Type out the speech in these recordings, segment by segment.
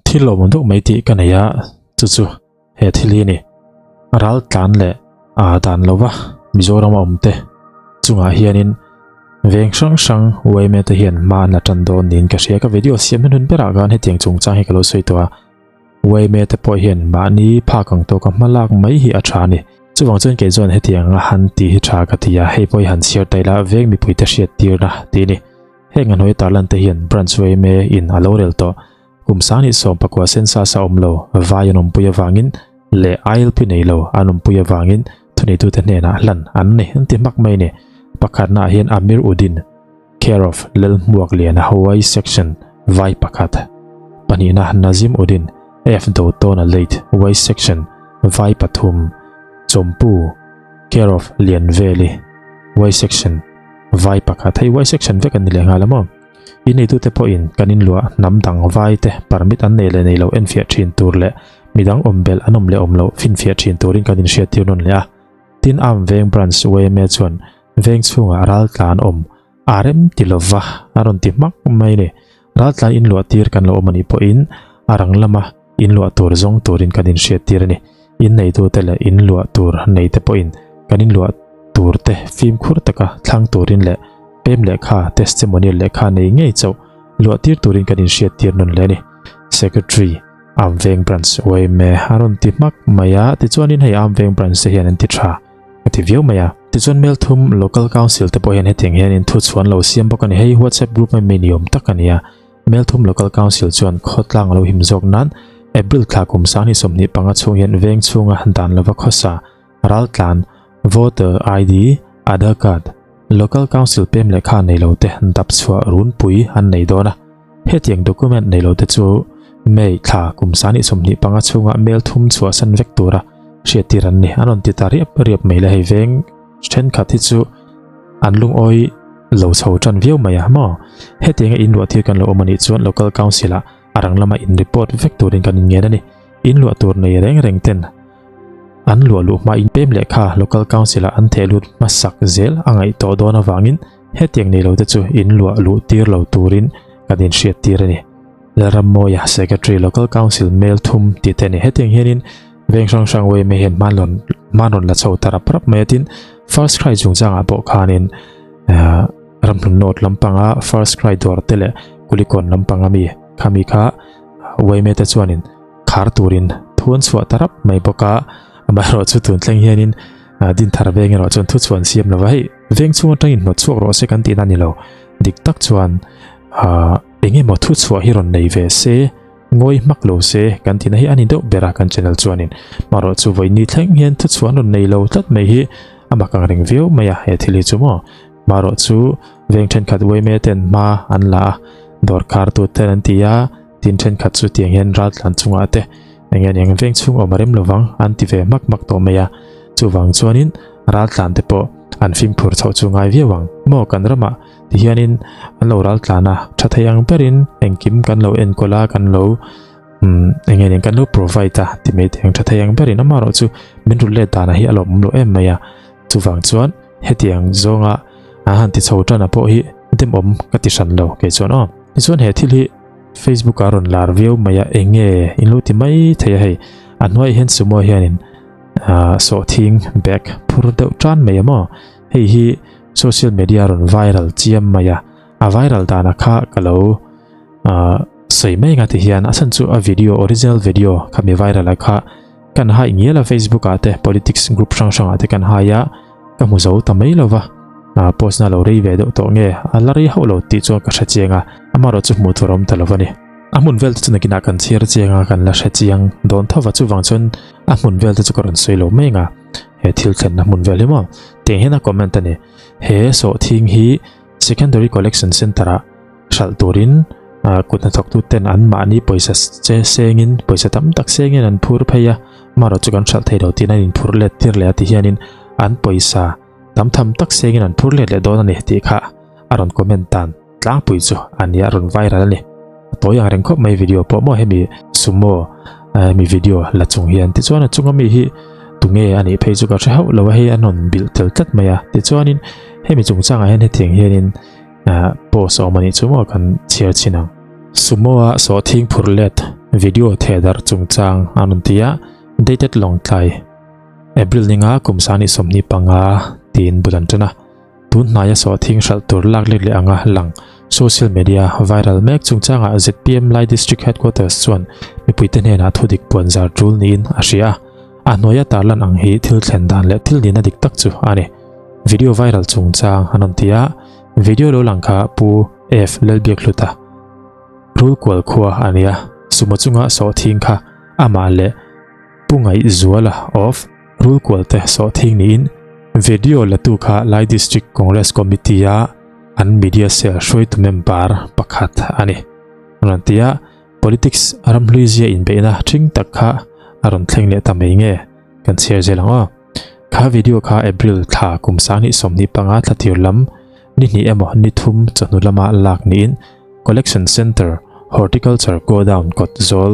Thil lawmawm deuh mai tih ka nei a, chu chu he thil hi a ni. Ral tlan leh aa dan lova Mizoram a awm te chungah hianin veng hrang hrang yma te hian hma an la tan dawn niin ka hria. Ka video siam hnu hnun berah khan hetiang chungchang hi ka lo sawi tawh a, yma te pawh hian mahni phak ang tawka hma lak mai hi a tha a ni. Chuvang chuan kei chuan hetiang a han tih hi tha ka ti a, hei pawh hi han chhiar ta ila veng mipuite hriat tirna tih a ni. Heng a hnuai tarlan te hian branch yma in a lo rel tawh. Kum sangni 14 census a awm lo, vai an awmpui avangin leh ILP nei lo an awmpui avangin thuneitute hnenah hlan an ni an ti hmak mai a ni. Pakhatnaah hian Amir Uddin, care of Lelhmuak Liana Hawaii Section, vai pakhat. Pahnihna Nazim Uddin, F Dotona Late, Y Section, vai pathum. Chawmpu, care of Lianveli, Y Section, vai pakhat. Hei Y Section vek an ni leh nghal a maw? I neitute pawhin kan inluah hnam dang vaite permit an nei leh nei lo enfiah thin tur leh midang awm belh an awm leh awm loh finfiah thin turin kan inhriattir nawn leh a. Tin Arm Veng Branch yma chuan veng chhungah raltlan awm a rem ti lova a rawn ti hmak mai a ni. Raltlan inluah tir kan lo awm a nih pawhin a rang lama inluah tur zawng turin kan inhriattir a ni. Inneitute leh inluah tur neite pawhin kan inluah turte fimkhur taka thlang turin leh pem lehkha, testimonial lehkha nei ngei chauh luah tir turin kan inhriattir nawn hle a ni. Secretary, Amveng Branch yma a rawn ti hmak mai a, tichuanin hei Amveng Branch te hian an ti tha a ti viau mai a. Tichuan Melthum Local Council te pawh hian hetiang hianin thu chhuan lo siam bawk a ni. Hei WhatsApp group mai mai ni awm tak a ni a. Melthum Local Council chuan khawtlang a lo him zawk nan April thla kum 2025 chhung hian veng chhunga dan lova khawsa raltlan voter ID, Aadhaar card, Local Council pem lehkha nei lo te dap chhuah runpui an nei dawn a. Hetiang document nei lo te chu May thla kum 2025 chhunga Melthum chhuahsan vek tura hriattir an ni. An rawn ti ta riap riap mai le hei veng thenkhat hi chu an lungawi lo chho tan viau mai a maw. Hetianga inluah thil kan lo awm a nih chuan Local Council ah a rang lama in report vek turin kan inngen a ni. Inluah tur nei reng reng ten an luah luh hma in pem lehkha Local Council ah an theh lut hmasak zel a ngaih tawh dawn avangin hetiang nei lo te chu inluah luh tir lo turin kan inhriat tir a ni. Lalrammawia Secretary Local Council mail thum tih te a ni. Hetiang hianin veng hrang hrang yma hian hman rawn hman rawn la chho ta rap rap mai a tin First Cry chungchangah pawh khanin ramhlun note lampanga First Cry dawr te leh Kulikawn lampanga mi khami kha yma te chuanin khar turin thu an chhuah ta rap mai bawk a, amaherawhchu tun thleng hianin din thar veng erawh chuan thu chhuah an siam lo va, hei veng chhung atangin hnawt chhuak rawh se kan tihna a ni lo, dik tak chuan eng emaw thu chhuah hi rawn nei ve se, ngawi hmak lo se kan tihna hi a ni deuh ber a kan channel chuanin, amaherawhchu vawiin thleng hian thu chhuah an rawn nei lo tlat mai hi a mak ang reng viau mai a, he thil hi chu maw, amaherawhchu veng thenkhat yma ten hma an la a, dawr khar tute ten an ti a. Tin thenkhat chu tiang hian raltlan chungah te eng nge eng veng chhung awm a rem lovang an ti ve hmak hmak tawh mai a, chuvang chuanin raltlan te pawh an fimkhur chhoh chu ngai viau ang. Maw kan ramah ti hianin an lo raltlan a, tha thei ang berin engkim kan lo enkawl a, kan lo umm eng nge eng kan lo provide a ti mai thei ang, tha thei ang berin amaherawh chu min rulh let danah hi a lawmawm loh em mai a, chuvang chuan hetiang zawnga an han ti chho tan a pawh hi demawm ka ti hran lo kei chuan aw. Tichuan he thil hi Facebook a rawn lar viau mai a, eng nge in lo ti mai thei a hei, a hnuaiah hian sumo hianin ah sawhthing bag phur deuh tan mai a maw, hei hi social media a rawn viral chiam mai a, a viral danah kha ka lo ah sawi mai ang a ti hian a chhan chu a video original video kha mi viral ah kha kan hai ngial a Facebook ah te politics group hrang hrang ah te kan hai a. Ka hmu zo ta mai lova, a post na lo rei ve deuh tawh nge, a la rei hauh lo tih chuan ka hre chiang a, amaherawh chu hmuh tur a awm ta lova ni. A hmun vel te chu nakinah kan chhiar chiang a, kan la hre chiang dawn tho va, chuvang chuan a hmun vel te chu ka rawn sawi lo mai ang a, he thil thlenna hmun vel hi maw tiang hian a comment a ni, he sawhthing hi Secondary Collection Centre ah hralh turin kut hnathawktu ten an mahni pawisa che sengin pawisa tam tak sengin an phur phei a, amaherawh chu kan hralh thei lo tiin an inphur let tir leh a ti hianin an pawisa tam tham tak sengin an phur let leh dawn a ni tih kha a rawn comment dan tlangpui chu a nia a rawn viral a ni. A tawi ang reng khawp mai video pawh maw hemi sumo hemi video la chung hian tichuan a chunga mi hi tunge a nih phei chu ka hre hauh lo a hei an rawn bilh tel tlat mai a tichuanin hemi chungchangah hian hetiang hianin post a awm a nih chu maw kan chhiar chhin ang. Sumo a sawhthing phur let. Video thehdarh chungchang an rawn ti a, Dated Lawngtlai, April ninga kum 2025 tiin bul an tan a. Tun hnaia sawhthing hralh tur lak let leh anga lang social media viral mek chungchangah zpm Lai District Headquarters chuan mipuite hnenah thudik puan zar tul niin a hria a. A hnuaia tarlan ang hi thil thlen dan leh thil nihna dik tak chu a ni. Video viral chungchang an rawn ti a, video lo lang kha Pu F Lalbiakhluta Rulkual khua a nia, sumo chunga sawhthing kha amah leh Pu Ngaihzuala of Rulkual te sawhthing niin video latu kha Lai District Congress Committee a an media cell hruaitu member pakhat a ni. An rawn ti a, politics ramhlui zia inbeihna thing tak kha a rawn thleng leh ta mai nge kan chhiar zel ang aw. Kha video kha April thla kum 2025 thla tir lam ni hnih emaw ni thum chawhnu lama lak niin Collection Centre, Horticulture Godown kawt zawl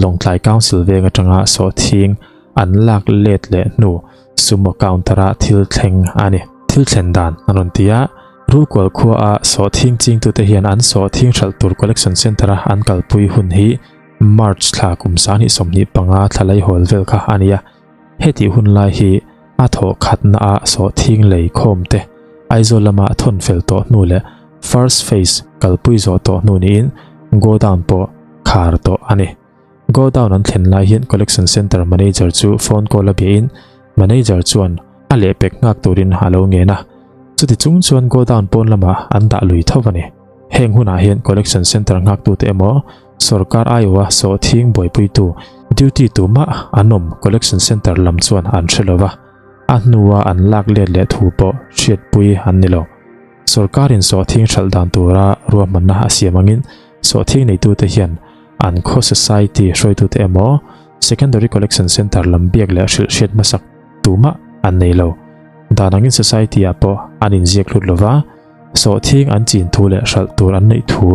Lawngtlai Council veng atanga sawhthing an lak let leh hnu sumo counter-a thil thleng a ni. Thil thlen dan an rawn ti a, Rulkual khuaa sawhthing chingtute hian an sawhthing hralh tur Collection Centre-a an kalpui hun hi March thla kum 2025 thla laihawl vel kha a ni a. Hetih hun lai hi a thawh khatnaah sawhthing lei khawm te Aizawl lama thawn fel tawh hnu leh first phase kalpui zawh tawh hnu niin godown pawh khar tawh a ni. Godown an thlen lai hian collection centre manager chu phone call a biahin manager chuan a lehpek nghak turin a lo ngen a, chuti chung chuan godown pawn lamah an dah lui tho a ni. Heng hunah hian collection centre nghaktute emaw Sorkar aiawha sawhthing buaipuitu duty tumah an awm collection centre lam chuan an hre lova, a hnua an lak let leh thu pawh hriatpui an ni lo. Sorkarin sawhthing hralh dan tura ruahmanna a siam angin sawhthing neitute hian an khaw society hruaitute emaw secondary collection centre lam biak leh hrilh hriat hmasak tumah an nei lo. Dan angin society-ah pawh an inziak hlut lova, Sawhthing an chin thu leh hralh tur an neih thu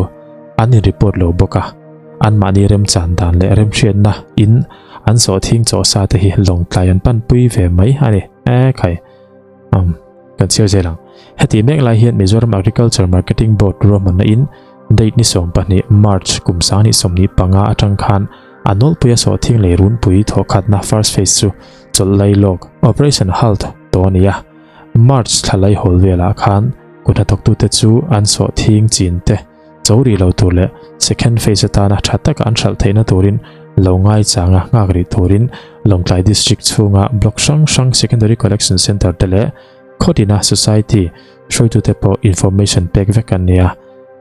an in report lo bawk a, anmahni remchan dan leh remhriatna in an sawhthing chaw sa te hi lawngtlai an panpui ve mai a ni. E khai, um, kan chhiar zel ang. Heti mek lai hian Mizoram Agriculture Marketing Board ruahmanna in date ni 12 March kum 2025 atang khan a nawlpuia sawhthing lei runpui thawhkhatna first phase chu chawlh lai lawk Operation Halt tawh a ni a. March thla laihawl velah khan kut hnathawktute chu an sawhthing chin te cho rih lo tur leh second phase atana tha taka an hralh theihna turin lo ngaichanga nghak rih turin Lawngtlai District chhunga block hrang hrang Secondary Collection Centre te leh khawtina Society hruaitute pawh information pek vek an ni a.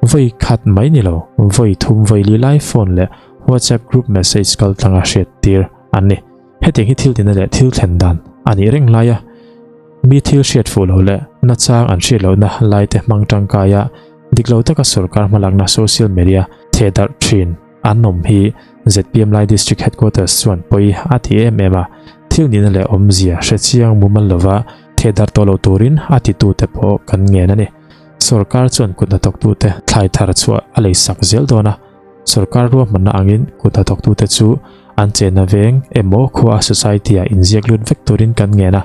Vawi khat mai ni lo, vawi thum vawi li lai phone leh WhatsApp group message kaltlanga hriattir an ni. Hetiang hi thil tina leh thil thlen dan a nih reng lai a, mi thil hriat fuh loh leh nachang an hriat lohna laite hmang tangkai a, dik lo taka sorkar hmalakna social media thehdarh thin an awm hi zpm Lai District Headquarters chuan pawi a ti em em a, thil nihna leh awmzia hre chiang mumal lova thehdarh tawh lo turin a titute pawh kan ngen a ni. Sorkar chuan kut hnathawktute thlai thar chhuah a leisak zel dawn a. Sorkar ruahmanna angin kut hnathawktute chu an chenna veng emaw khua society-ah inziak lut vek turin kan ngen a,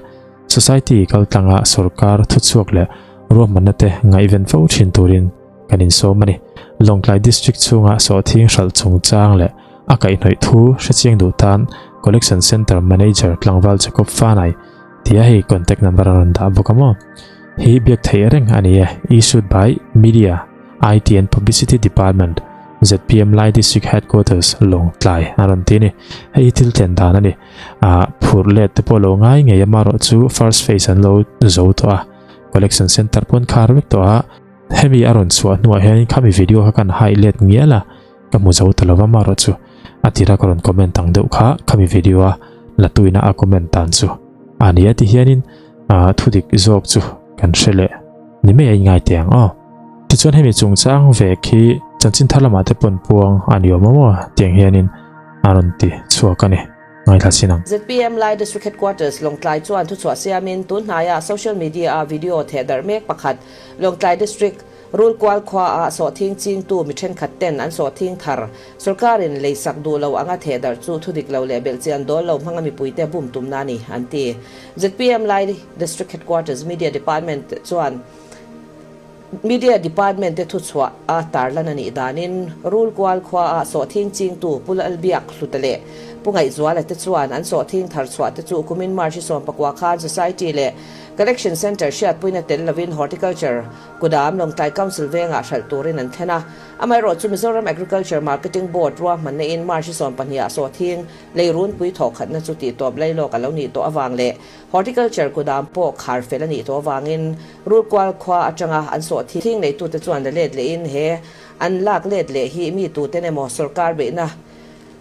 society kaltlanga sorkar thuchhuak leh ruahmanna te ngaihven fo thin turin kan insawm a ni. Lawngtlai District chhunga sawhthing hralh chungchang leh a kaihhnawih thu hrechiang duh tan Collection Centre Manager Tlangval Jacob Fanai tia hei contact number a rawn dah bawk a maw? Hi biak theih reng a ni e, issued by Media. IT and Publicity Department, zpm Lai District Headquarters, Lawngtlai a rawn ti a ni. Hei hi thil thlen dan a ni. Ah, phurh let te pawh lo ngai ngei a, marawh chu first phase an lo zo tawh a, collection centre pawh an khar vek tawh a. Hemi a rawn chhuah hnuah hian khami video kha kan hide let ngial a, ka hmu zo ta lova marawh chu a tira ka rawn comment ang deuh kha khami video a la tuina a comment dan chu a ni a ti hianin ah thudik zawk chu kan hre leh ni mai a inngai teh ang aw. Tichuan hemi chungchang ve khi chanchin thar lamah te pawn puang a ni awm maw tiang hianin a rawn ti chhuak a ni. Ngaithla chin ang. Zpm Lai District Headquarters Lawngtlai chuan thuchhuah siamin tun hnaiah social media-a video thehdarh mek pakhat Lawngtlai District Rulkual khuaah sawhthing chingtu mi thenkhat ten an sawhthing thar sawrkarin leisak duh lo anga thehdarh chu thudik lo leh belhchian dawl lo hmanga mipuite bum tumna a ni an ti. Zpm Lai District Headquarters Media Department chuan. Media Department te thuchhuah a tarlan a nih danin Rulkual khuaah sawhthing chingtu Pu Lalbiak Hluta leh Pu Ngaihzuala te chuan an sawhthing thar chhuah te chu kumin March i 19 khan Society leh Collection Centre hriatpuina tel lovin Horticulture Kudam Lawngtlai Council vengah hralh turin an thlen a. Amaherawh chu Mizoram Agriculture Marketing Board ruahmanna in March i 20 ah sawhthing lei runpui thawhkhatna chu tihtawp lailawk a lo nih tawh avang leh Horticulture kudam pawh khar fel a nih tawh avangin Rulkual khua atanga an sawhthing neitute chuan la let lehin he an lak let leh hi mi tuten emaw sorkar beihna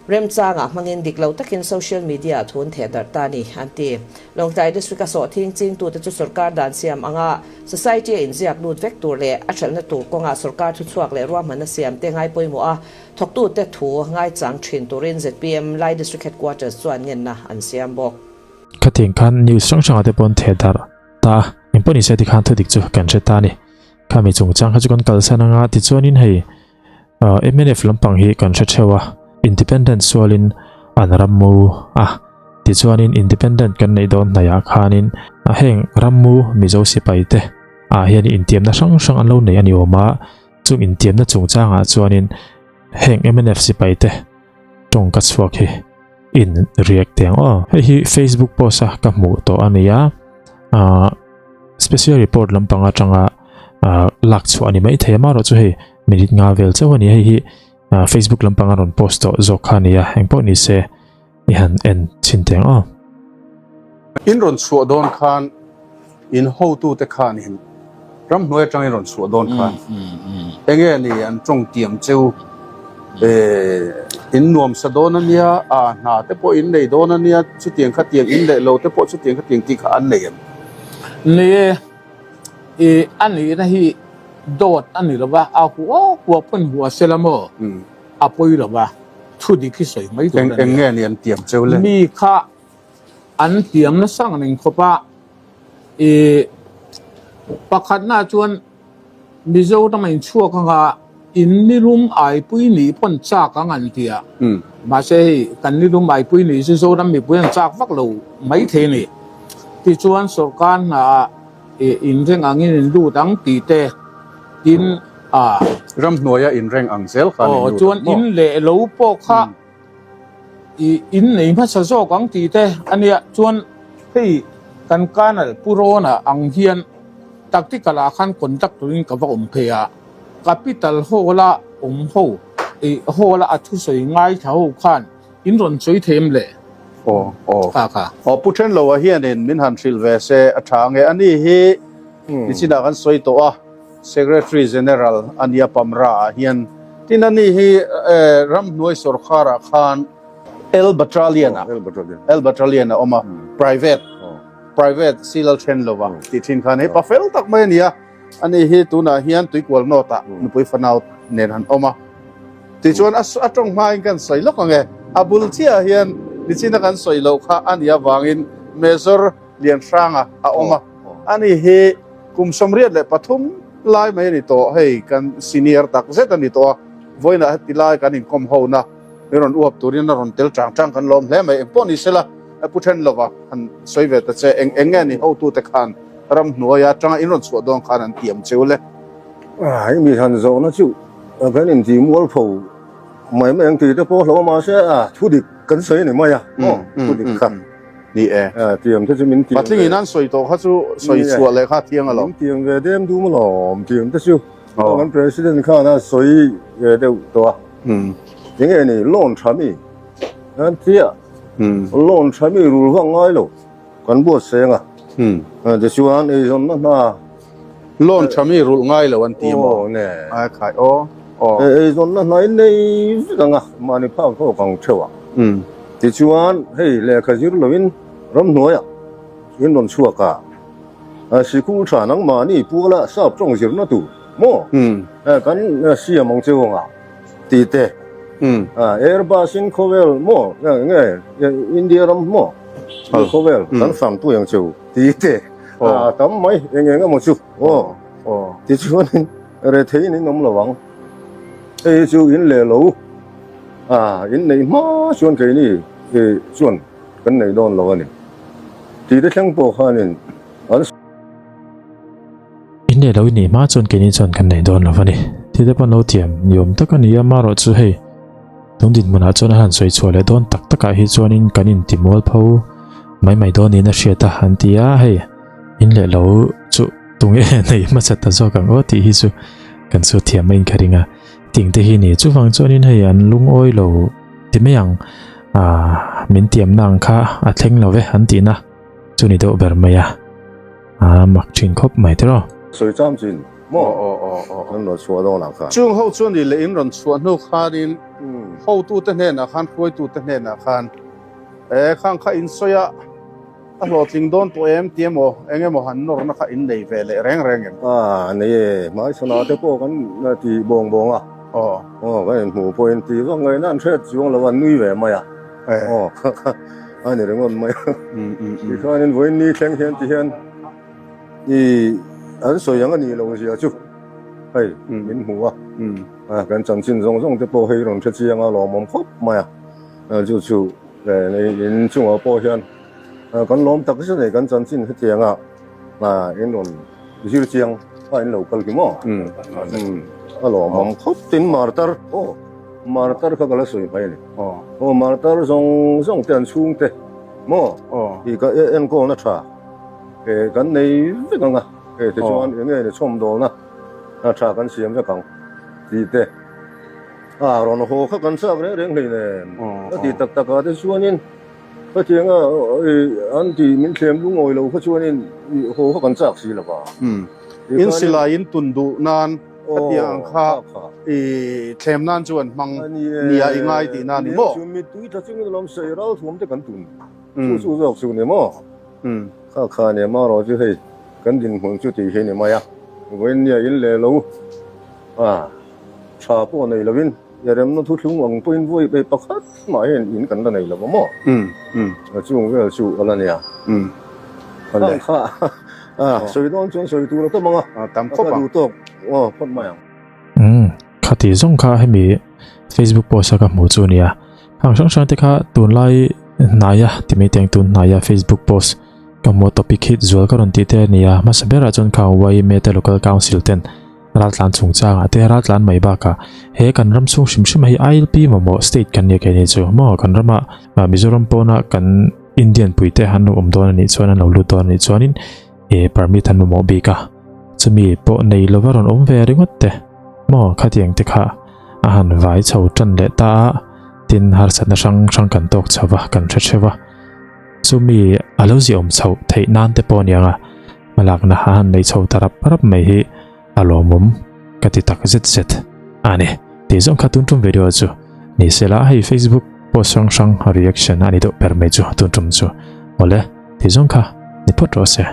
Remchangah hmangin dik lo takin social media-ah thu an theh darh ta a ni, an ti. Lawngtlai District-a sawhthing chingtute chu sorkar dan siam anga society-a inziak lut vek tur leh a hralhna tur kawngah sorkar thuchhuak leh ruahmanna siamte ngai pawimawh a, thawktute thu ngaichang thin turin zpm Lai District Headquarters chuan ngenna an siam bawk. Khatiang khan news hrang hrangah te pawh an theh darh ta a, engpawh nise tikhan thudik chu kan hre ta a ni. Khami chungchang kha chu kan kalsan anga tichuanin hei Mnf lampang hi kan hre theuh a, Independent sualin an rammu a, tichuanin Independent kan neih dawn hnaihah khanin heng rammu Mizo sipai te ah hian intiamna hrang hrang an lo nei a ni awm a, chung intiamna chungchangah chuanin heng mnf sipai te tawng ka chhuak hi in react teh ang aw. Hei hi Facebook post a ka hmuh tawh a ni a, special report lampang atanga lak chhuah a ni maithei a, amaherawhchu hei minute nga vel chauh a ni a, hei hi Facebook lampang a rawn post tawh zawk kha a ni a, engpawh ni se i han en chhin teh ang aw. In rawn chhuah dawn khan in hotute khanin ramhnuai atangin rawn chhuah dawn khan enge ni an tawng tiam cheu in nuamsa dawn a nia a hna te pawh in nei dawn a nia chutiang khatiang in leh lo te pawh chutiang khatiang tih kha an nei em? Ni e, i a nihna hi dawt a ni lo va, a huau huau pawn hua se la maw a pawi lo va, thu dik hi sawi mai dawn a nia. Eng nge ni an tiam cheu le? Mi kha An tiam nasa ang ning khawp a, i pakhatna chuan Mizoram a inchhuak anga in nilum aipui nih pawn chak ang an ti a, mahse hei kan nilum aipui nih chu Zoram mipui an chak vak lo maithei a ni. Tichuan sorkar hna ah i inreng angin in lut ang tih te tin a. Ramhnuaia inreng ang zel khan in lut ang maw? Chuan in leh lo pawh kha. I in nei hmasa zawk ang tih te a nia chuan hei kan Colonel Pu Rawna ang hian tactical ah khan conduct turin ka va awm phei a, Capital Hall a awm ho i hall a a thusawi ngaithla ho khan in rawn sawi thei em le? Aw aw Kha kha. Aw Pu Thenloa hianin min han hrilh ve se a tha nge a ni hi nichinah kan sawi tawh a. Secretary General a nia Pamra ah hian tin a ni hi ramhnuai sawrkhar ah khan L Battalion ah L Battalion a awm a private private silal then lova tih thin khan hei pa fel tak mai a ni a a ni hi tunah hian tuikual note ah nupui fanau nen han awm a tichuan a tawng hmain kan sawi lawk ang e a bul chiah ah hian nichina kan sawi loh kha a nih avangin Major Lianhranga a awm a a ni hi Kum 83 lai mai a ni tawh, hei kan senior tak zet a ni tawh a, vawiinah heti lai kan inkawm ho na min rawn uap turin a rawn tel chang chang kan lawm hle mai, engpawh ni sela Pu Thenlova han sawi ve ta che, eng eng nge ni hotute khan ramhnuaia atanga in rawn chhuah dawn khan an tiam cheu le? Hei mi han zawhna chu kan inti mualpho mai mai ang tih te pawh hlauh a mahse a thudik kan sawi a ni mai a, aw thudik kha. Ni e. Tiam te chu min tiam ve. Patling in an sawi tawh kha chu sawi chhuah leh kha thiang alawm. Min tiam ve dem dum alawm tiam te chu. Kan president khan a sawi ve deuh tawh a. Tinge ni loan tha mi an tia. Loan tha mi rul vak ngai lo kan buat seng a. Tichuan eizawnna hna. Loan tha mi rulh ngai lo an ti maw? Aw ne. Ai khai aw. Aw. Eizawnna hna in nei vek ang a, mahni phak tawk ang theuh a. Tichuan hei lehkha zir loin ramhnuaiah in rawn chhuak a, sikul tha nangmahni puala sap tawng zirna tur maw kan siam ang cheu anga tih te, Airbus in khawvel maw nge India ram maw khawvel kan fangpui ang cheu tih te a tam mai eng eng emaw chu aw tichuanin retheiin in awm lo ang hei hi chu in leh lo. A in neih hma chuan keini hi chuan kan nei dawn lo a ni. Tih te thleng pawh khanin an. In leh lo i nih hma chuan keini chuan kan nei dawn lo a ni. Thil te pawh an lo thiam ni awm tak a ni a, amaherawh chu hei tun dinhmunah chuan a han sawi chhuah leh dawn tak takah hi chuanin kan inti mualpho mai mai dawn niin a hriat a an ti a, hei in leh lo chu tunge nei hmasa ta zawk ang aw tih hi chu kan chu thiam maiin ka ring a, ting te hi ni chuvang chuanin hei an lungawi lo ti mai ang ah min tiamna ang kha a thleng lo ve an tihna chu ni deuh ber mai a. A mak thin khawp mai tiraw. Sawi cham chin maw? An rawn chhuah dawn ang khan. Chung ho chuan i leh in rawn chhuah hnu khanin hotute hnenah khan hruaitute hnenah khan e khang kha in sawi a a hlawhtling dawn tawh em ti emaw eng emaw han nawrna kha in nei ve leh reng reng em? A nei e, hmaichhana te pawh kan ti bawng bawng a. Aw kan inhmuh pawhin ti vak ngaihna an hriat chuang lo a, an nui ve mai a. Aw a ni ringawt mai a. Tikhanin vawiin ni thleng hian ti hian i an sawi ang a nih loh zia chu hei min hmu a. Kan chanchin zawng zawng te pawh hei rawn hre chiang a lawmawm khawp mai a. Chu chu in chungah pawh hian kan lawm tak zet a ni kan chanchin hetiang a in rawn zir chiang a in lo kal hi maw. A lawmawm khawp tin martar aw. Martar kha ka la sawi mai a ni. Aw martar zawng zawng te an chhung te maw i ka enkawlna tha kan nei vek ang a, hei te chuan eng nge ni chhawmdawlna tha kan siam vek ang tih te a rawn haw kha kan chak reng reng hleinem a tih tak takah te chuanin hetianga an tih min thlem lungawi lo kha chuanin haw kha kan chak si lo va. In silai in tun duh nan Khatiang ang kha i thlem nan chu an hmang nia i ngai tih na ni maw? Chu mittui tha chungin alawm sawi ral thuam te kan tun chu chu zawk chu ni maw? Kha kha nia marawh chu hei kan dinhmun chu tih hi ni mai a, vawiin nia in leh lo a tha pawh nei lovin i remna thuthlung ang pawhin vawi hei pakhat mah hian in kan la nei lo a maw? Chung vel chu a la nia. Kha kha. A, sawi dawn chuan sawi tur a tam ang a, tam khawp ang. Ka duh tawk, aw, phawt mai ang. Umm, khati zawng kha hemi Facebook post a ka hmuh chu nia. Hang hrang hrang te kha tunlai hnaia ti mai teng tun hnaia Facebook post ka hmuh topic hit zual ka rawn tih te ania. Hmasa berah chuan kha YMA te local council ten raltlan chungchangah te raltlan mai bakah he kan ram chhung hrim hrim hi ILP mamawh state kan nia keini chu maw kan rama Mizoram pawna kan Indian puite han lo awm dawn anih chuan an lo lut dawn anih chuanin e permit an mamawh bik a chumi pawh nei lova rawn awm ve ringawt te maw khatiang te kha a han vai chho tan leh ta a tin harsatna hrang hrang kan tawk chho va kan hre hreuh a chumi a lo ziahawm chhoh theih nan te pawh aniang a hmalakna a han nei chho ta rap rap mai hi a lawmawm ka ti tak zet zet a ni. Tih zawng kha tun tum video chu ni sela hei Facebook post hrang hrang reaction a ni deuh ber mai chu tun tum chu. Awle, tih zawng kha ni phawt rawh se.